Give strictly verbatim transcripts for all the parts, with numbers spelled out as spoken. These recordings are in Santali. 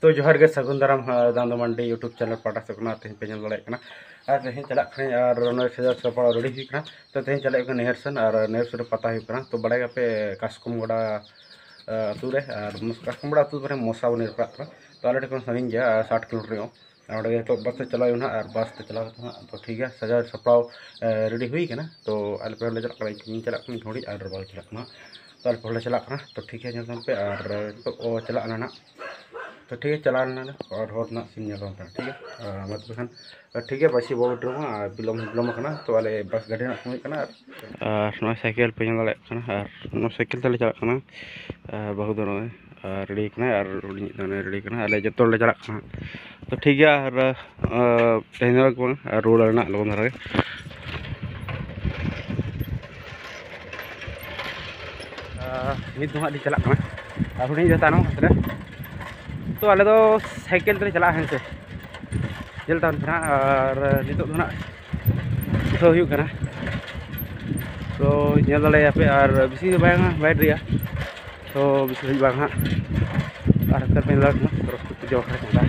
ᱛᱚ ᱡᱚᱦᱟᱨ ᱜᱮ, ᱥᱟᱹᱜᱩᱱ ᱫᱟᱨᱟᱢ, ᱦᱟᱸ, ᱫᱟᱢᱫᱚ ᱢᱟᱱᱰᱤ YouTube channel ᱯᱟᱦᱴᱟ ᱥᱮᱫ ᱠᱷᱚᱱᱟᱜ ᱛᱮᱦᱮᱧ ᱯᱮ ᱧᱮᱞ ᱫᱟᱲᱮᱭᱟᱜ ᱠᱟᱱᱟ᱾ ᱟᱨ ᱛᱮᱦᱮᱧ ᱪᱟᱞᱟᱜ ᱠᱟᱹᱱᱟᱹᱧ ᱟᱨ ᱱᱚᱜᱼᱚᱭ ᱥᱟᱡᱟᱣ ᱥᱟᱯᱲᱟᱣ ready ᱦᱩᱭ ᱠᱟᱱᱟ᱾ ᱛᱚ ᱛᱮᱦᱮᱧ ᱪᱟᱞᱟᱜ ᱦᱩᱭᱩᱜ ᱠᱟᱱᱟ ᱱᱟᱹᱭᱦᱟᱹᱨ ᱥᱮᱱ, ᱟᱨ ᱱᱟᱹᱭᱦᱟᱹᱨ ᱥᱮᱱ ᱨᱮ ᱯᱟᱛᱟ ᱦᱩᱭᱩᱜ ᱠᱟᱱᱟ᱾ ᱛᱚ ᱵᱟᱲᱟᱭ ᱜᱮᱭᱟᱯᱮ ᱠᱟᱥᱠᱚᱢ ᱜᱚᱰᱟ, ᱟᱹᱛᱩ ᱨᱮ, ᱟᱨ ᱠᱟᱥᱠᱚᱢ ᱜᱚᱰᱟ ᱟᱹᱛᱩ ᱫᱚ ᱢᱚᱥᱟᱵᱚᱱᱤ ᱨᱮ ᱯᱟᱲᱟᱜ ᱠᱟᱱᱟ᱾ ᱛᱚ ᱟᱞᱮ ᱴᱷᱮᱱ ᱠᱷᱚᱱ ᱥᱟᱺᱜᱤᱧ ᱜᱮᱭᱟ, ᱟᱨ ᱥᱟᱴ ᱠᱤᱞᱳᱢᱤᱴᱟᱨ ᱧᱚᱜ᱾ ᱟᱨ ᱚᱸᱰᱮ ᱜᱮ ᱱᱤᱛᱚᱜ ᱵᱟᱥ ᱛᱮ ᱪᱟᱞᱟᱣ ᱦᱩᱭᱩᱜᱼᱟ ᱦᱟᱸᱜ, ᱟᱨ ᱵᱟᱥ ᱛᱮ ᱪᱟᱞᱟᱣ ᱠᱟᱛᱮ ᱦᱟᱸᱜ, ᱛᱚ ᱴᱷᱤᱠ ᱜᱮᱭᱟ, ᱥᱟᱡᱟᱣ ᱥᱟᱯᱲᱟᱣ ready ᱦᱩᱭ ᱠᱟᱱᱟ᱾ ᱛᱚ ᱟᱞᱮ ᱯᱮ ᱦᱚᱲ ᱞᱮ ᱪᱟᱞᱟᱜ ᱠᱟᱱᱟ, ᱤᱧ ᱪᱟᱞᱟᱜ ᱠᱟᱱᱟ ᱛᱷᱚᱲᱤ, ᱟᱨ ᱵᱟᱵᱟ ᱪᱟᱞᱟᱜ ᱠᱟᱱᱟ᱾ ᱛᱚ ᱟᱞᱮ ᱯᱮ ᱦᱚᱲ ᱞᱮ ᱪᱟᱞᱟᱜ ᱠᱟᱱᱟ᱾ ᱛᱚ ᱴᱷᱤᱠ ᱜᱮᱭᱟ, ᱧᱮᱞ ᱛᱟᱵᱚᱱ ᱯᱮ᱾ ᱟᱨ ᱱᱤᱛᱚᱜ ᱠᱚ ᱪᱟᱞᱟᱜ ᱠᱟᱱᱟ ᱱᱟᱜ᱾ ᱛᱚ ᱴᱷᱤᱠ ᱜᱮᱭᱟ, ᱪᱟᱞᱟᱣ ᱞᱮᱱᱟ ᱞᱮ, ᱟᱨ ᱦᱚᱨ ᱨᱮᱱᱟᱜ ᱥᱤᱱ ᱧᱮᱞ ᱛᱟᱵᱚᱱ ᱯᱮ, ᱴᱷᱤᱠ ᱜᱮᱭᱟ᱾ ᱟᱨ ᱢᱟ ᱛᱚᱵᱮ ᱠᱷᱟᱱ, ᱴᱷᱤᱠ ᱜᱮᱭᱟ, ᱵᱟᱹᱥᱤ ᱵᱟᱵᱚ ᱰᱨᱟᱢᱟ, ᱟᱨ ᱵᱤᱞᱚᱢ ᱦᱚᱸ ᱵᱤᱞᱚᱢ ᱟᱠᱟᱱᱟ᱾ ᱛᱚ ᱟᱞᱮ ᱵᱟᱥ ᱜᱟᱹᱰᱤ ᱨᱮᱱᱟᱜ ᱥᱚᱢᱚᱭ ᱠᱟᱱᱟ᱾ ᱟᱨ ᱟᱨ ᱱᱚᱜᱼᱚᱭ ᱥᱟᱭᱠᱮᱞ ᱯᱮ ᱧᱮᱞ ᱫᱟᱲᱮᱭᱟᱜ ᱠᱟᱱᱟ, ᱟᱨ ᱱᱚᱣᱟ ᱥᱟᱭᱠᱮᱞ ᱛᱮᱞᱮ ᱪᱟᱞᱟᱜ ᱠᱟᱱᱟ᱾ ᱟᱨ ᱵᱟᱹᱦᱩ ᱫᱚ ᱱᱚᱜᱼᱚᱭ, ᱟᱨ ready ᱠᱟᱱᱟᱭ, ᱟᱨ ᱦᱩᱰᱤᱧᱤᱡ ᱫᱚ ᱱᱚᱜᱼᱚᱭ ready ᱠᱟᱱᱟ᱾ ᱟᱞᱮ ᱡᱚᱛᱚ ᱦᱚᱲᱞᱮ ᱪᱟᱞᱟᱜ ᱠᱟᱱᱟ᱾ ᱛᱚ ᱴᱷᱤᱠ ᱜᱮᱭᱟ, ᱟᱨ, ᱟᱨ ᱛᱮᱦᱮᱧ ᱫᱚ ᱵᱟᱝ, ᱟᱨ ᱨᱩᱣᱟᱹᱲ ᱨᱮᱱᱟᱜ ᱞᱚᱜᱚᱱ ᱫᱷᱟᱨᱟ ᱜᱮ᱾ ᱟᱨ ᱱᱤᱛ ᱫᱚ ᱦᱟᱸᱜ ᱞᱤᱧ ᱪᱟᱞᱟᱜ ᱠᱟᱱᱟ, ᱟᱨ ᱦᱩᱰᱤᱧ ᱫᱚ ᱛᱟᱭᱱᱚᱢ ᱠᱟᱱ ᱛᱟᱞᱮᱭᱟ᱾ ᱛᱚ ᱟᱞᱮ ᱫᱚ ᱥᱟᱭᱠᱮᱞ ᱛᱮᱞᱮ ᱪᱟᱞᱟᱜᱼᱟ ᱦᱮᱸ ᱥᱮ, ᱧᱮᱞ ᱛᱟᱵᱚᱱ ᱯᱮ ᱦᱟᱸᱜ᱾ ᱟᱨ ᱱᱤᱛᱚᱜ ᱫᱚ ᱦᱟᱸᱜ ᱩᱴᱷᱟᱹᱣ ᱦᱩᱭᱩᱜ ᱠᱟᱱᱟ᱾ ᱛᱚ ᱧᱮᱞ ᱫᱟᱲᱮᱭᱟᱯᱮ, ᱟᱨ ᱵᱮᱥᱤ ᱫᱚ ᱵᱟᱭ, ᱵᱟᱭ ᱰᱷᱮᱨᱟ᱾ ᱛᱚ ᱵᱮᱥᱤ ᱜᱷᱟᱹᱲᱤᱡ ᱵᱟᱝ ᱦᱟᱸᱜ, ᱟᱨ ᱦᱟᱱᱛᱮ ᱯᱮ ᱧᱮᱞ ᱫᱟᱲᱮᱭᱟᱜ ᱠᱟᱱᱟ ᱥᱚᱨᱚᱥᱚᱛᱤ ᱯᱩᱡᱟᱹ ᱵᱟᱠᱷᱨᱟ ᱪᱚᱸᱫᱟ᱾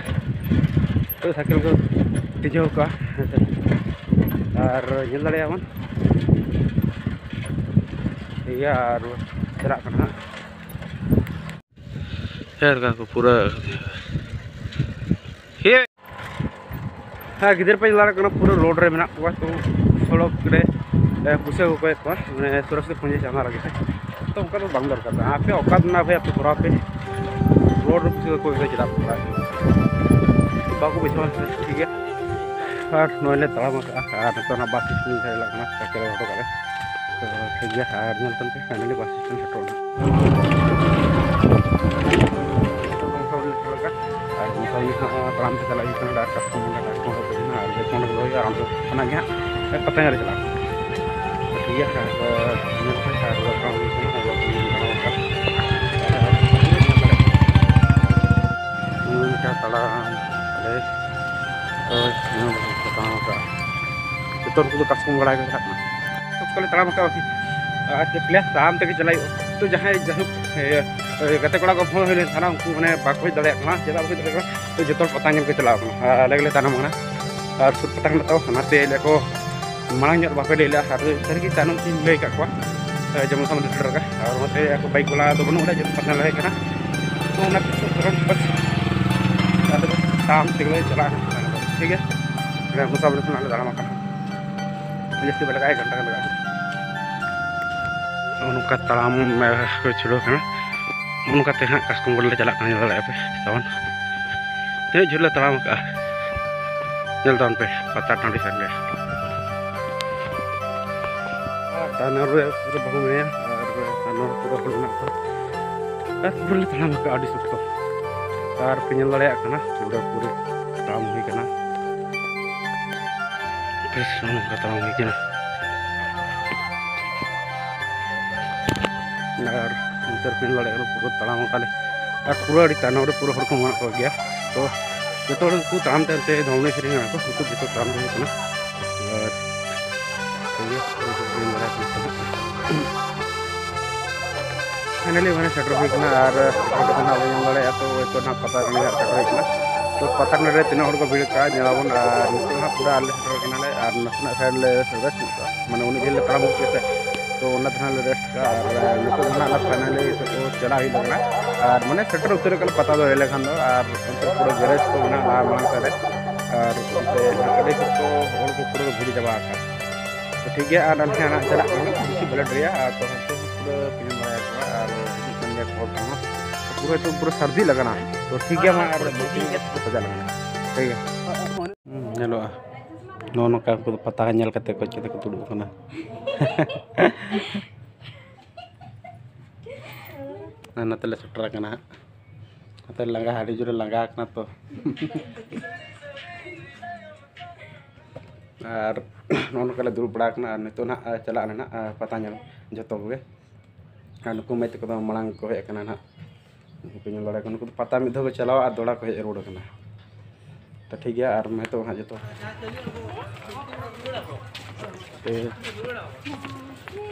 ᱛᱚ ᱥᱟᱭᱠᱮᱞ ᱠᱚ ᱛᱤᱡᱟᱹᱣ ᱠᱟᱜᱼᱟ ᱦᱮᱸ ᱥᱮ᱾ ᱟᱨ ᱧᱮᱞ ᱫᱟᱲᱮᱭᱟᱜ ᱵᱚᱱ ᱴᱷᱤᱠ ᱜᱮᱭᱟ, ᱟᱨ ᱪᱟᱞᱟᱜ ᱠᱟᱱᱟ ᱦᱟᱸᱜ᱾ ᱦᱮᱸ ᱞᱮᱠᱟ ᱠᱚ ᱯᱩᱨᱟᱹ ᱦᱮᱸ᱾ ᱦᱮᱸ, ᱜᱤᱫᱟᱹᱨ ᱯᱮ ᱧᱮᱞ ᱫᱟᱲᱮᱭᱟᱜ ᱠᱟᱱᱟ, ᱯᱩᱨᱟᱹ ᱨᱳᱰ ᱨᱮ ᱢᱮᱱᱟᱜ ᱠᱚᱣᱟ᱾ ᱛᱚ ᱥᱚᱲᱚᱠ ᱨᱮ, ᱮ, ᱯᱩᱭᱥᱟᱹ ᱠᱚ ᱠᱚᱭᱮᱫ ᱠᱚᱣᱟ, ᱢᱟᱱᱮ ᱥᱚᱨᱚᱥᱚᱛᱤ ᱯᱩᱡᱟᱹ ᱪᱟᱸᱫᱟ ᱞᱟᱹᱜᱤᱫ ᱛᱮ᱾ ᱛᱚ ᱚᱱᱠᱟ ᱫᱚ ᱵᱟᱝ ᱫᱚᱨᱠᱟᱨ ᱠᱟᱱᱟ᱾ ᱟᱯᱮ ᱚᱠᱟ ᱨᱮᱱᱟᱜ ᱵᱷᱟᱭ ᱟᱯᱮ ᱠᱚᱨᱟᱣ ᱯᱮ, ᱨᱳᱰ ᱨᱮ ᱯᱩᱭᱥᱟᱹ ᱠᱚ ᱠᱚᱭ ᱠᱟᱛᱮ ᱪᱮᱫᱟᱜ ᱯᱮ ᱠᱚᱨᱟᱣ? ᱵᱟᱠᱚ ᱵᱩᱡᱷᱟᱹᱣᱟ, ᱴᱷᱤᱠ ᱜᱮᱭᱟ᱾ ᱟᱨ ᱱᱚᱜᱼᱚᱭ ᱞᱮ ᱛᱟᱲᱟᱢ ᱟᱠᱟᱫᱼᱟ, ᱟᱨ ᱱᱤᱛᱚᱜ ᱚᱱᱟ ᱵᱟᱥ ᱥᱴᱮᱥᱚᱱ ᱞᱮ ᱪᱟᱞᱟᱜ ᱠᱟᱱᱟ, ᱥᱟᱭᱠᱮᱞ ᱞᱮ ᱦᱚᱴᱚ ᱠᱟᱜ ᱞᱮ᱾ ᱛᱚ ᱴᱷᱤᱠ ᱜᱮᱭᱟ, ᱟᱨ ᱧᱮᱞ ᱛᱟᱵᱚᱱ ᱯᱮ, finally ᱵᱟᱥ ᱥᱴᱮᱥᱚᱱ ᱥᱮᱴᱮᱨ ᱮᱱᱟ᱾ ᱟᱨ ᱚᱱᱠᱟ ᱜᱮ ᱦᱟᱸᱜ ᱛᱟᱲᱟᱢ ᱛᱮ ᱪᱟᱞᱟᱜ ᱦᱩᱭᱩᱜ ᱠᱟᱱᱟ, ᱟᱨ ᱠᱟᱥᱴᱚᱢᱟᱨ ᱚᱸᱰᱮ ᱠᱟᱥᱴᱚᱢᱟᱨ ᱠᱚ ᱛᱟᱦᱮᱱᱟ, ᱟᱨ ᱚᱸᱰᱮ ᱠᱷᱚᱱ ᱨᱩᱣᱟᱹᱲ ᱦᱩᱭᱩᱜᱼᱟ, ᱟᱨ ᱚᱱᱛᱮ ᱠᱷᱚᱱᱟᱜ ᱜᱮ ᱦᱟᱸᱜ ᱯᱟᱛᱟ ᱧᱮᱞ ᱞᱮ ᱪᱟᱞᱟᱜᱼᱟ᱾ ᱴᱷᱤᱠ ᱜᱮᱭᱟ, ᱟᱨ ᱧᱮᱞ ᱯᱮ, ᱟᱨ ᱛᱟᱲᱟᱢ ᱦᱩᱭᱩᱜ ᱠᱟᱱᱟ, ᱟᱨ ᱛᱟᱲᱟᱢ ᱟᱠᱟᱫ᱾ ᱱᱚᱜᱼᱚ ᱱᱚᱝᱠᱟ ᱛᱟᱲᱟᱢ ᱟᱞᱮ, ᱦᱳᱭ, ᱱᱚᱣᱟ ᱠᱚ ᱛᱟᱲᱟᱢ ᱟᱠᱟᱫᱼᱟ᱾ ᱡᱚᱛᱚ ᱦᱚᱲ ᱠᱚᱫᱚ ᱠᱟᱥᱠᱚᱢ ᱜᱟᱰᱟ ᱜᱮ ᱪᱟᱞᱟᱜ ᱠᱟᱱᱟ᱾ ᱥᱚᱠᱛᱚ ᱞᱮ ᱛᱟᱲᱟᱢ ᱟᱠᱟᱫᱼᱟ, ᱟᱨ ᱪᱮᱫ ᱯᱮ ᱞᱟᱹᱭᱟ, ᱛᱟᱲᱟᱢ ᱛᱮᱜᱮ ᱪᱟᱞᱟᱜ ᱦᱩᱭᱩᱜᱼᱟ᱾ ᱛᱚ ᱡᱟᱦᱟᱸᱭ ᱡᱟᱭᱦᱳᱠ, ᱤᱭᱟᱹ, ᱜᱟᱛᱮ ᱠᱚᱲᱟ ᱠᱚ ᱯᱷᱳᱱ ᱦᱩᱭ ᱞᱮᱱ ᱛᱟᱦᱮᱱᱟ, ᱩᱱᱠᱩ ᱢᱟᱱᱮ ᱵᱟᱠᱚ ᱦᱮᱡ ᱫᱟᱲᱮᱭᱟᱜ ᱠᱟᱱᱟ᱾ ᱪᱮᱫᱟᱜ ᱵᱟᱠᱚ ᱦᱮᱡ ᱫᱟᱲᱮᱭᱟᱜ ᱠᱟᱱᱟ? ᱛᱚ ᱡᱚᱛᱚ ᱦᱚᱲ ᱯᱟᱛᱟ ᱧᱮᱞ ᱠᱚ ᱪᱟᱞᱟᱣ ᱠᱟᱱᱟ᱾ ᱟᱨ ᱟᱞᱮ ᱜᱮᱞᱮ ᱛᱟᱭᱱᱚᱢ ᱠᱟᱱᱟ, ᱟᱨ ᱥᱩᱨ ᱯᱟᱛᱟ ᱠᱟᱱᱟ, ᱛᱚ ᱚᱱᱟᱛᱮ ᱞᱟᱹᱭ ᱟᱠᱚ ᱢᱟᱲᱟᱝ ᱧᱚᱜ ᱵᱟᱯᱮ ᱞᱟᱹᱭ ᱞᱮᱫᱼᱟ, ᱟᱨ ᱥᱟᱹᱨᱤᱜᱮ ᱛᱟᱭᱱᱚᱢ ᱛᱤᱧ ᱞᱟᱹᱭ ᱟᱠᱟᱫ ᱠᱚᱣᱟ᱾ ᱡᱮᱢᱚᱱ ᱥᱟᱢᱟᱝ ᱨᱮ ᱥᱮᱴᱮᱨ ᱟᱠᱟᱱᱟ, ᱟᱨ ᱚᱱᱟᱛᱮ ᱟᱠᱚ ᱵᱟᱭᱤᱠ ᱵᱟᱞᱟ ᱫᱚ ᱵᱟᱹᱱᱩᱜ ᱞᱮᱭᱟ, ᱡᱚᱛᱚ ᱯᱟᱛᱟ ᱞᱮ ᱦᱮᱡ ᱠᱟᱱᱟ᱾ ᱛᱚ ᱚᱱᱟ ᱛᱮ ᱥᱩᱨ ᱯᱟᱛᱟ ᱟᱞᱮ ᱫᱚ ᱛᱟᱲᱟᱢ ᱛᱮᱜᱮ ᱞᱮ ᱪᱟᱞᱟᱜᱼᱟ᱾ ᱴᱷᱤᱠ ᱜᱮᱭᱟ, ᱚᱸᱰᱮ ᱢᱩᱥᱟᱯᱷᱤᱨ ᱠᱷᱚᱱᱟᱜ ᱞᱮ ᱛᱟᱲᱟᱢ ᱟᱠᱟᱱᱟ᱾ ᱡᱟᱹᱥᱛᱤ ᱵᱟᱭ ᱞᱟᱜᱟᱜᱼᱟ, ᱮᱠ ᱜᱷᱚᱱᱴᱟ ᱜᱟᱱ ᱞᱟᱜᱟᱜᱼᱟ᱾ ᱱᱚᱜᱼᱚ ᱱᱚᱝᱠᱟ ᱛᱟᱲᱟᱢ, ᱮ, ᱠᱚ ᱪᱷᱩᱲᱟᱹᱣ ᱠᱟᱱᱟ᱾ ᱱᱚᱜᱼᱚ ᱱᱚᱝᱠᱟ ᱛᱮ ᱦᱟᱸᱜ ᱠᱟᱥᱠᱚᱢ ᱜᱚᱲ ᱞᱮ ᱪᱟᱞᱟᱜ ᱠᱟᱱᱟ, ᱧᱮᱞ ᱫᱟᱲᱮᱭᱟᱜᱼᱟ ᱯᱮ ᱛᱟᱵᱚᱱ ᱛᱤᱱᱟᱹᱜ ᱡᱷᱟᱹᱞ ᱞᱮ ᱛᱟᱲᱟᱢ ᱟᱠᱟᱜᱼᱟ᱾ ᱧᱮᱞ ᱛᱟᱵᱚᱱ ᱯᱮ, ᱯᱟᱛᱟ ᱴᱟᱺᱰᱤ ᱠᱟᱱ ᱜᱮᱭᱟ᱾ ᱟᱨ ᱛᱟᱭᱱᱚᱢ ᱨᱮ ᱯᱩᱨᱟᱹ ᱵᱟᱹᱦᱩ ᱢᱮᱱᱟᱭᱟ, ᱟᱨ ᱛᱟᱭᱱᱚᱢ ᱨᱮ ᱯᱩᱨᱟᱹ ᱦᱚᱲ ᱢᱮᱱᱟᱜ ᱠᱚᱣᱟ᱾ ᱟᱨ ᱯᱩᱨᱟᱹ ᱞᱮ ᱛᱟᱲᱟᱢ ᱟᱠᱟᱜᱼᱟ, ᱟᱹᱰᱤ ᱥᱚᱠᱛᱚ᱾ ᱟᱨ ᱯᱮ ᱧᱮᱞ ᱫᱟᱲᱮᱭᱟᱜ ᱠᱟᱱᱟ, ᱯᱩᱨᱟᱹ ᱯᱩᱨᱟᱹ ᱛᱟᱲᱟᱢ ᱦᱩᱭ ᱠᱟᱱᱟ᱾ ᱵᱮᱥ, ᱱᱚᱜᱼᱚ ᱱᱚᱝᱠᱟ ᱛᱟᱲᱟᱢ ᱦᱩᱭ ᱠᱟᱱᱟ᱾ ᱟᱨ ᱱᱚᱛᱮ ᱨᱮ ᱯᱮ ᱧᱮᱞ ᱫᱟᱲᱮᱭᱟᱜ ᱠᱟᱱᱟ, ᱯᱩᱨᱟᱹ ᱛᱟᱲᱟᱢ ᱟᱠᱟᱫ ᱞᱮ᱾ ᱟᱨ ᱯᱩᱨᱟᱹ ᱟᱹᱰᱤ ᱛᱟᱭᱱᱚᱢ ᱨᱮ ᱯᱩᱨᱟᱹ ᱦᱚᱲ ᱠᱚ ᱢᱮᱱᱟᱜ ᱠᱚ ᱜᱮᱭᱟ᱾ ᱛᱚ ᱡᱚᱛᱚ ᱦᱚᱲ ᱩᱱᱠᱩ ᱛᱟᱲᱟᱢ ᱛᱮ ᱚᱱᱛᱮ ᱫᱷᱚᱢᱱᱤ ᱥᱮᱫ ᱨᱮ ᱢᱮᱱᱟᱜ ᱠᱚᱣᱟ, ᱩᱱᱠᱩ ᱡᱚᱛᱚ ᱛᱟᱲᱟᱢ ᱛᱮ ᱦᱩᱭᱩᱜ ᱠᱟᱱᱟ᱾ ᱟᱨ ᱴᱷᱤᱠ ᱜᱮᱭᱟ, ᱯᱩᱨᱟᱹ ᱯᱮ ᱧᱮᱞ ᱫᱟᱲᱮᱭᱟᱜ ᱠᱟᱱᱟ᱾ ᱯᱷᱟᱭᱱᱟᱞᱤ ᱢᱟᱱᱮ ᱥᱮᱴᱮᱨ ᱦᱩᱭ ᱠᱟᱱᱟ, ᱟᱨ ᱥᱮᱴᱮᱨ ᱠᱟᱛᱮ ᱱᱟᱜ ᱵᱚᱱ ᱧᱮᱞ ᱫᱟᱲᱮᱭᱟᱜᱼᱟ᱾ ᱛᱚ ᱦᱚᱭᱛᱳ ᱱᱟᱜ ᱯᱟᱛᱟ ᱴᱟᱺᱰᱤ ᱦᱟᱸᱜ ᱥᱮᱴᱮᱨ ᱦᱩᱭ ᱠᱟᱱᱟ᱾ ᱛᱚ ᱯᱟᱛᱟ ᱴᱟᱺᱰᱤ ᱨᱮ ᱛᱤᱱᱟᱹᱜ ᱦᱚᱲ ᱠᱚ ᱵᱷᱤᱲ ᱠᱟᱜᱼᱟ, ᱧᱮᱞᱟᱵᱚᱱ᱾ ᱟᱨ ᱱᱤᱛᱚᱜ ᱦᱟᱸᱜ ᱯᱩᱨᱟᱹ ᱟᱞᱮ ᱥᱮᱴᱮᱨ ᱠᱟᱱᱟᱞᱮ, ᱟᱨ ᱱᱟᱥᱮᱱᱟᱜ ᱥᱟᱭᱤᱰ ᱞᱮ ᱨᱮᱥᱴ ᱧᱚᱜ ᱠᱟᱜᱼᱟ, ᱢᱟᱱᱮ ᱩᱱᱟᱹᱜ ᱡᱷᱟᱹᱞ ᱞᱮ ᱛᱟᱲᱟᱢ ᱟᱹᱜᱩ ᱠᱮᱫᱟ ᱥᱮ᱾ ᱛᱚ ᱚᱱᱟ ᱛᱮ ᱦᱟᱸᱜ ᱞᱮ ᱨᱮᱥᱴ ᱠᱟᱜᱼᱟ, ᱟᱨ ᱱᱤᱛᱚᱜ ᱫᱚ ᱦᱟᱸᱜ ᱚᱱᱟ ᱯᱷᱟᱭᱱᱟᱞᱤ ᱥᱮᱫ ᱠᱚ ᱪᱟᱞᱟᱜ ᱦᱩᱭᱩᱜ ᱠᱟᱱᱟ᱾ ᱟᱨ ᱢᱟᱱᱮ ᱥᱮᱴᱮᱨ ᱩᱛᱟᱹᱨ ᱠᱟᱱᱟ ᱯᱟᱛᱟ ᱫᱚ ᱞᱟᱹᱭ ᱞᱮᱠᱷᱟᱱ ᱫᱚ, ᱟᱨ ᱚᱱᱛᱮ ᱯᱩᱨᱟᱹ ᱜᱮᱨᱮᱡᱽ ᱠᱚ ᱢᱮᱱᱟᱜᱼᱟ ᱞᱟᱦᱟ ᱢᱟᱲᱟᱝ ᱥᱮᱫ ᱨᱮ, ᱟᱨ ᱚᱱᱛᱮ ᱦᱟᱸᱜ ᱟᱹᱰᱤ ᱥᱚᱠᱛᱚ ᱦᱚᱲ ᱠᱚ ᱯᱩᱨᱟᱹ ᱵᱷᱤᱲ ᱪᱟᱵᱟ ᱟᱠᱟᱱᱟ᱾ ᱛᱚ ᱴᱷᱤᱠ ᱜᱮᱭᱟ, ᱟᱨ ᱱᱟᱥᱮ ᱦᱟᱸᱜ ᱪᱟᱞᱟᱜ ᱠᱟᱱᱟ, ᱵᱮᱥᱤ ᱵᱟᱞᱮ ᱰᱮᱨᱤᱭᱟ, ᱟᱨ ᱛᱚ ᱦᱚᱲ ᱠᱚ ᱯᱩᱨᱟᱹ ᱯᱮ ᱧᱮᱞ ᱫᱟᱲᱮᱭᱟᱠᱚᱣᱟ, ᱟᱨ ᱦᱤᱡᱩᱜ ᱠᱟᱱ ᱜᱮᱭᱟ ᱠᱚ ᱦᱚᱲ ᱠᱚᱦᱚᱸ᱾ ᱯᱩᱨᱟᱹ ᱛᱚ ᱯᱩᱨᱟᱹ ᱥᱟᱹᱨᱫᱤ ᱞᱟᱜᱟᱱᱟ᱾ ᱛᱚ ᱴᱷᱤᱠ ᱜᱮᱭᱟ, ᱢᱟ ᱟᱨ ᱵᱟᱹᱲᱛᱤ ᱠᱟᱛᱮ ᱥᱟᱡᱟᱣ ᱞᱟᱜᱟᱱᱟ᱾ ᱴᱷᱤᱠ ᱜᱮᱭᱟ᱾ ᱦᱩᱸ, ᱧᱮᱞᱚᱜᱼᱟ᱾ ᱱᱚᱜᱼᱚ ᱱᱚᱝᱠᱟ ᱩᱱᱠᱩ ᱫᱚ ᱯᱟᱛᱟ ᱧᱮᱞ ᱠᱟᱛᱮ ᱠᱚ ᱪᱮᱫ ᱠᱚ ᱫᱩᱲᱩᱵ ᱟᱠᱟᱱᱟ᱾ ᱟᱨ ᱱᱚᱛᱮ ᱞᱮ ᱥᱮᱴᱮᱨ ᱟᱠᱟᱱᱟ ᱦᱟᱸᱜ᱾ ᱱᱚᱛᱮ ᱞᱟᱸᱜᱟ, ᱟᱹᱰᱤ ᱡᱳᱨᱮ ᱞᱟᱸᱜᱟ ᱟᱠᱟᱱᱟ ᱛᱚ᱾ ᱟᱨ ᱱᱚᱜᱼᱚ ᱱᱚᱝᱠᱟ ᱞᱮ ᱫᱩᱲᱩᱵ ᱵᱟᱲᱟ ᱟᱠᱟᱱᱟ᱾ ᱟᱨ ᱱᱤᱛᱚᱜ ᱱᱟᱦᱟᱜ ᱪᱟᱞᱟᱜ ᱟᱞᱮ ᱱᱟᱦᱟᱜ ᱯᱟᱛᱟ ᱧᱮᱞ ᱡᱚᱛᱚ ᱠᱚᱜᱮ᱾ ᱟᱨ ᱱᱩᱠᱩ ᱢᱟᱹᱭ ᱛᱟᱠᱚ ᱫᱚ ᱢᱟᱲᱟᱝ ᱠᱚ ᱦᱮᱡ ᱟᱠᱟᱱᱟ ᱱᱟᱦᱟᱜ᱾ ᱱᱩᱠᱩ ᱯᱮ ᱧᱮᱞ ᱫᱟᱲᱮᱭᱟᱠᱚ ᱠᱟᱱᱟ, ᱱᱩᱠᱩ ᱫᱚ ᱯᱟᱛᱟ ᱢᱤᱫ ᱫᱷᱟᱣ ᱠᱚ ᱪᱟᱞᱟᱣᱟ ᱟᱨ ᱫᱚᱦᱲᱟ ᱠᱚ ᱦᱮᱡ ᱨᱩᱣᱟᱹᱲ ᱟᱠᱟᱱᱟ᱾ ᱛᱚ ᱴᱷᱤᱠ ᱜᱮᱭᱟ, ᱟᱨ ᱱᱤᱛᱚᱜ ᱦᱟᱸᱜ ᱡᱚᱛᱚ ᱛᱮ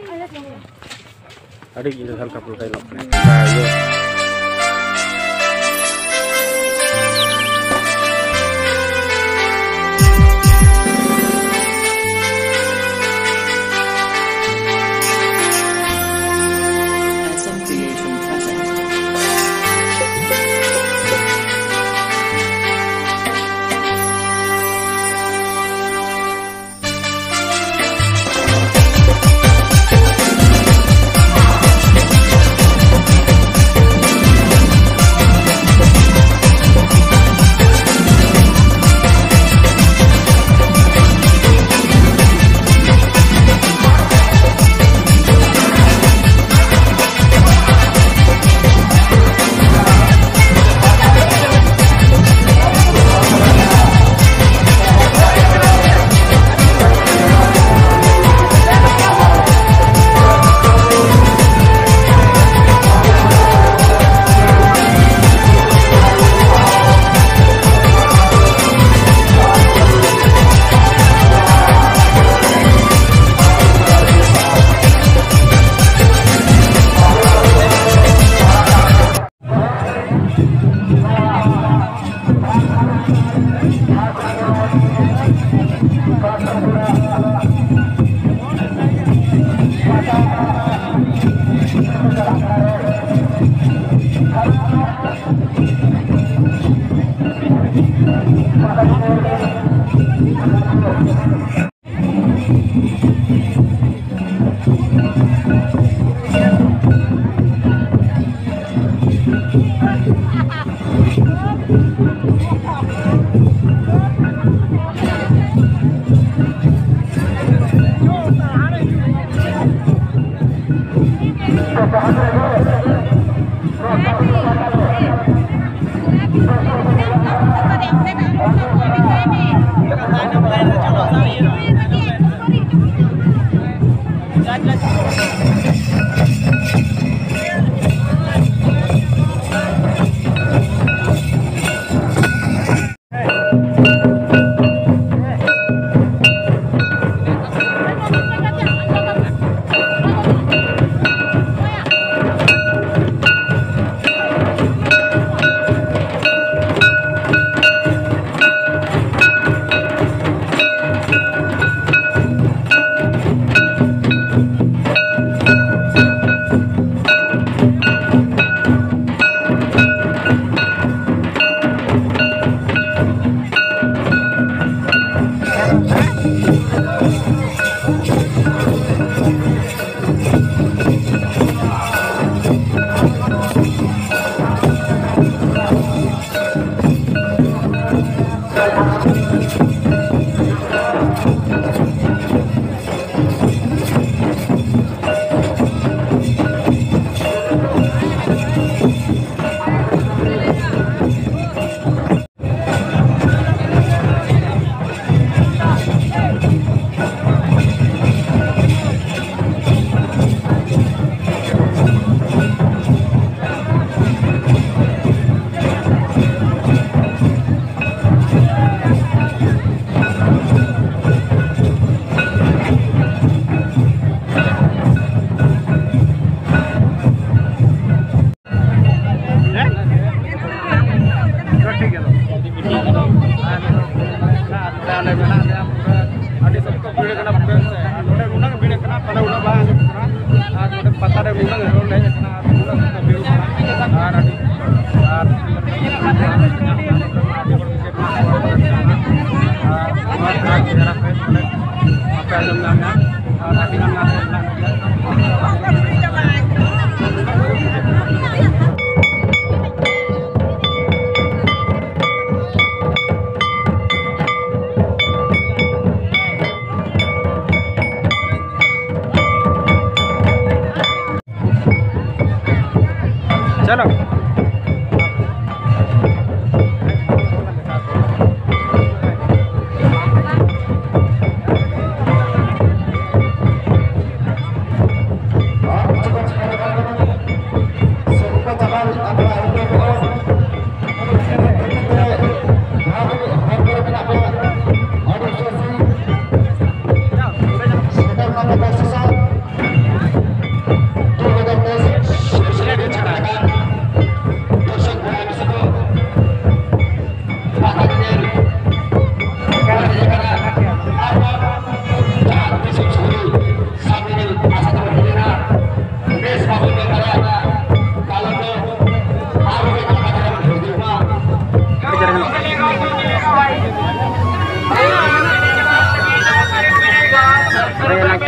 ᱟᱹᱰᱤ ᱜᱮ ᱦᱟᱞᱠᱟ ᱯᱩᱞᱠᱟ ᱧᱮᱞᱚᱜ ᱠᱟᱱᱟ᱾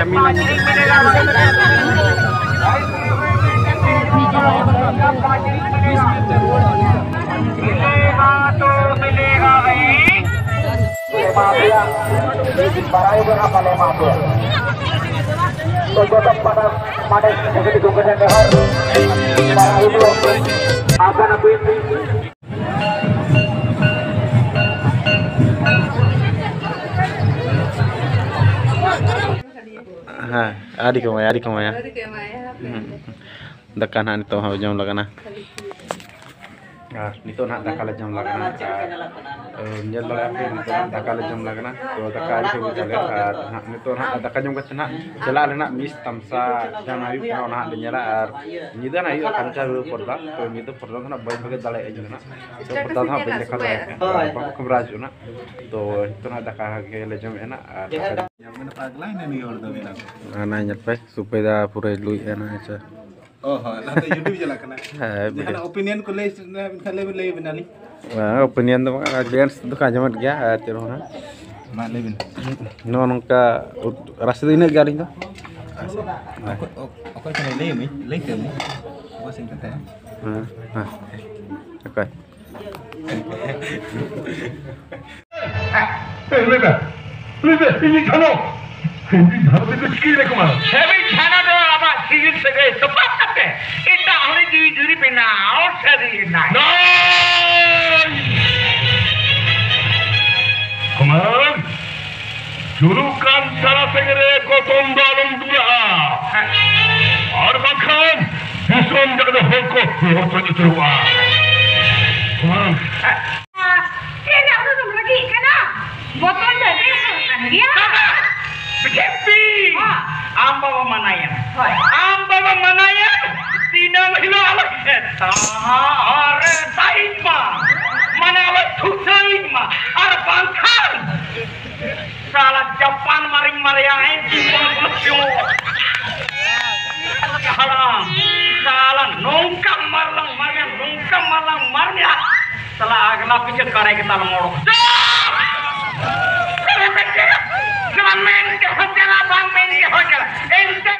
मिलेगा तो मिलेगा भाई। ᱮᱢᱟ ᱯᱮᱭᱟ, ᱵᱟᱲᱟᱭ ᱵᱮᱱᱟ ᱵᱟᱞᱮ ᱮᱢᱟ ᱯᱮᱭᱟ᱾ ᱛᱚ ᱡᱚᱛᱚ ᱯᱟᱦᱴᱟ ᱢᱟᱱᱮ ᱠᱟᱹᱴᱤᱡ ᱠᱚ ᱠᱟᱹᱴᱤᱡ ᱱᱮᱦᱚᱨ, ᱵᱟᱲᱟᱭ ᱫᱚ ᱟᱯᱟᱱ ᱟᱹᱯᱤᱱ᱾ ᱦᱮᱸ, ᱟᱹᱰᱤ ᱠᱚ ᱮᱢᱟᱭᱟ, ᱟᱹᱰᱤ ᱠᱚ ᱮᱢᱟᱭᱟ᱾ ᱟᱹᱰᱤ ᱠᱚ ᱮᱢᱟᱭᱟ, ᱦᱟᱯᱮ᱾ ᱦᱩᱸ᱾ ᱫᱟᱠᱟ ᱱᱟᱦᱟᱜ ᱱᱤᱛᱚᱜ ᱦᱚᱸ ᱡᱚᱢ ᱞᱟᱜᱟᱱᱟ᱾ ᱟᱨ ᱱᱤᱛᱚᱜ ᱱᱟᱦᱟᱜ ᱫᱟᱠᱟ ᱞᱮ ᱡᱚᱢ ᱞᱟᱜᱟᱱᱟ᱾ ᱟᱨ, ᱧᱮᱞ ᱫᱟᱲᱮᱭᱟᱜ ᱯᱮ, ᱱᱤᱛᱚᱜ ᱱᱟᱦᱟᱜ ᱫᱟᱠᱟ ᱞᱮ ᱡᱚᱢ ᱞᱟᱜᱟᱱᱟ᱾ ᱛᱚ, ᱫᱟᱠᱟ ᱟᱹᱣᱨᱤ ᱠᱚ ᱟᱹᱜᱩ ᱛᱟᱞᱮᱭᱟ᱾ ᱟᱨ ᱱᱟᱦᱟᱜ ᱱᱤᱛᱚᱜ ᱱᱟᱦᱟᱜ ᱫᱟᱠᱟ ᱡᱚᱢ ᱠᱟᱛᱮ ᱱᱟᱦᱟᱜ ᱪᱟᱞᱟᱜ ᱟᱞᱮ ᱱᱟᱦᱟᱜ ᱢᱤᱥ ᱛᱟᱢᱥᱟ ᱡᱟᱦᱟᱸ ᱦᱩᱭᱩᱜ ᱠᱟᱱᱟ, ᱚᱱᱟ ᱦᱟᱸᱜ ᱞᱮ ᱧᱮᱞᱟ᱾ ᱟᱨ ᱧᱤᱫᱟᱹ ᱱᱟᱦᱟᱜ ᱦᱩᱭᱩᱜᱼᱟ ᱠᱟᱱᱴᱷᱟᱲ ᱯᱚᱨᱫᱟ᱾ ᱛᱚ, ᱧᱤᱫᱟᱹ ᱯᱚᱨᱫᱟ ᱫᱚ ᱱᱟᱦᱟᱜ ᱵᱟᱹᱧ ᱵᱷᱟᱜᱮ ᱫᱟᱲᱮᱭᱟᱜᱼᱟ ᱤᱧ ᱫᱚ ᱱᱟᱦᱟᱜ᱾ ᱛᱚ, ᱯᱚᱨᱫᱟ ᱫᱚ ᱱᱟᱦᱟᱜ ᱵᱟᱹᱧ ᱫᱮᱠᱷᱟᱣ ᱫᱟᱲᱮᱭᱟᱜ ᱠᱟᱱᱟ᱾ ᱟᱨ ᱵᱟᱠᱚ ᱠᱷᱟᱵᱽᱨᱟ ᱦᱚᱪᱚᱜᱼᱟ ᱱᱟᱦᱟᱜ᱾ ᱛᱚ, ᱱᱤᱛᱚᱜ ᱱᱟᱦᱟᱜ ᱫᱟᱠᱟ ᱜᱮᱞᱮ ᱡᱚᱢᱮᱫᱼᱟ ᱱᱟᱦᱟᱜ᱾ ᱟᱨ ᱫᱟᱠᱟ ᱯᱟᱜᱽᱞᱟᱭ ᱱᱟ ᱱᱩᱭ ᱦᱚᱲ ᱫᱚ ᱢᱮᱱᱟᱢ᱾ ᱟᱨ ᱱᱟᱭ ᱧᱮᱞ ᱯᱮ, ᱥᱩᱯᱮᱫᱟ ᱯᱩᱨᱟᱹᱭ ᱞᱩᱭᱮᱫᱼᱟ ᱱᱟᱦᱟᱜ, ᱟᱪᱪᱷᱟ᱾ ᱚ ᱦᱚᱸ, ᱞᱟᱦᱟᱛᱮ YouTube ᱪᱟᱞᱟᱜ ᱠᱟᱱᱟ᱾ ᱦᱮᱸ, ᱡᱟᱦᱟᱱᱟᱜ video᱾ Opinion ᱠᱚ ᱞᱟᱹᱭ ᱥᱟᱱᱟ ᱵᱤᱱ ᱠᱷᱟᱱ ᱞᱟᱹᱭ ᱵᱤᱱ, ᱞᱟᱹᱭ ᱵᱤᱱᱟᱞᱤᱧ᱾ ᱵᱟᱝ, opinion ᱫᱚ ᱵᱟᱝ, audience ᱫᱚᱠᱚ ᱟᱸᱡᱚᱢᱮᱫ ᱜᱮᱭᱟ, ᱟᱨ ᱪᱮᱫ ᱦᱚᱸ ᱵᱟᱝ᱾ ᱢᱟ ᱞᱟᱹᱭ ᱵᱤᱱ᱾ ᱱᱚᱜᱼᱚ ᱱᱚᱝᱠᱟ ᱩᱛ-, ᱨᱟᱥᱮ ᱫᱚ ᱤᱱᱟᱹᱜ ᱜᱮ ᱟᱹᱞᱤᱧ ᱫᱚ᱾ ᱚᱠᱚᱭ, ᱚᱠᱚᱭ ᱠᱟᱱᱟᱭ? ᱞᱟᱹᱭ ᱢᱮ, ᱞᱟᱹᱭ ᱠᱟᱹᱢᱤ᱾ ᱚᱠᱚᱭ ᱥᱮᱫ ᱠᱟᱛᱷᱟᱭᱟ? ᱦᱮᱸ, ᱦᱮᱸ᱾ ᱚᱠᱚᱭ? ᱮ, ᱞᱟᱹᱭ ᱢᱮ, ᱞᱟᱹᱭ ᱢᱮ, ᱤᱧᱤᱡ ᱡᱷᱟᱱᱚ, ᱤᱧᱤᱡ ᱡᱷᱟᱱᱚ ᱫᱚ ᱪᱤᱠᱟᱹᱭ ᱱᱟ ᱠᱚ ᱢᱟ? ᱦᱮᱵᱤ ᱡᱷᱟᱱᱚ ᱫᱚ ᱟᱢᱟᱜ ᱥᱤᱵᱤᱞ ᱥᱟᱹᱜᱟᱹᱭ ᱛᱚᱯᱟᱜ ᱠᱟᱛᱮ ᱮᱴᱟᱜ ᱦᱚᱲ ᱡᱤᱣᱤ ᱡᱩᱨᱤ ᱵᱮᱱᱟᱣ ᱥᱟᱹᱨᱤ ᱮᱱᱟᱭ᱾ ᱱᱟᱭ! ᱠᱚᱢᱟᱱ, ᱡᱩᱞᱩᱜ ᱠᱟᱱ ᱛᱟᱨᱟᱥᱤᱧ ᱨᱮ ᱜᱚᱛᱚᱢ ᱫᱚ ᱟᱞᱚᱢ ᱫᱩᱞᱟᱜᱼᱟ, ᱟᱨ ᱵᱟᱝᱠᱷᱟᱱ ᱫᱤᱥᱚᱢ ᱡᱟᱠᱟᱛ ᱦᱚᱲ ᱠᱚ ᱦᱚᱲ ᱠᱚ ᱩᱛᱟᱹᱨᱚᱜᱼᱟ᱾ ᱠᱚᱢᱟᱱ᱾ ᱪᱮᱫ ᱨᱮ ᱩᱱᱟᱹᱜ ᱮᱢ ᱨᱟᱹᱜᱤᱜ ᱠᱟᱱᱟ? ᱵᱚᱛᱚᱨ ᱫᱚ ᱵᱮᱥ ᱠᱟᱱ ᱜᱮᱭᱟ᱾ ᱵᱟᱵᱟ! ᱵᱤᱡᱮᱯᱤ! ᱦᱮᱸ᱾ ᱟᱢ ᱵᱟᱵᱟ ᱢᱟᱱᱟᱭᱮᱢ᱾ ᱦᱳᱭ᱾ ᱟᱢ ᱵᱟᱵᱟ ᱢᱟᱱᱟᱭᱮᱢ᱾ ᱫᱤᱱᱟᱹᱢ ᱦᱤᱞᱳᱜ ᱟᱞᱚ ᱥᱮᱛᱟᱜ ᱨᱮ ᱫᱟᱜ ᱤᱧ ᱢᱟ᱾ ᱢᱟᱱᱮ ᱟᱞᱚ ᱴᱷᱩᱥᱟᱹᱣ ᱤᱧ ᱢᱟ᱾ ᱟᱨ ᱵᱟᱝᱠᱷᱟᱱ ᱥᱟᱞᱟ ᱡᱟᱯᱟᱱ ᱢᱟᱨᱤᱧ ᱢᱟᱨᱮᱭᱟ, ᱮᱱ ᱛᱤᱧ ᱵᱚᱞᱚ ᱵᱚᱞᱚ ᱪᱚ᱾ ᱦᱟᱲᱟᱢ, ᱥᱟᱞᱟ ᱱᱚᱝᱠᱟ ᱢᱟᱨᱞᱟᱝ ᱢᱟᱨᱮᱭᱟ, ᱱᱚᱝᱠᱟ ᱢᱟᱨᱞᱟᱝ ᱢᱟᱨᱮᱭᱟ᱾ ᱥᱟᱞᱟ ᱟᱜᱽᱞᱟ ᱯᱤᱪᱷᱟᱹ ᱠᱟᱲᱮ ᱜᱮ ᱛᱟᱞ ᱢᱚᱲᱚ᱾ ᱥᱟᱞᱟ ᱢᱮᱱ ᱜᱮ ᱦᱚᱸ ᱪᱟᱞᱟᱜ ᱵᱟᱝ ᱢᱮᱱ ᱜᱮ ᱦᱳᱭ ᱪᱟᱞᱟᱜ᱾ ᱮᱱᱛᱮ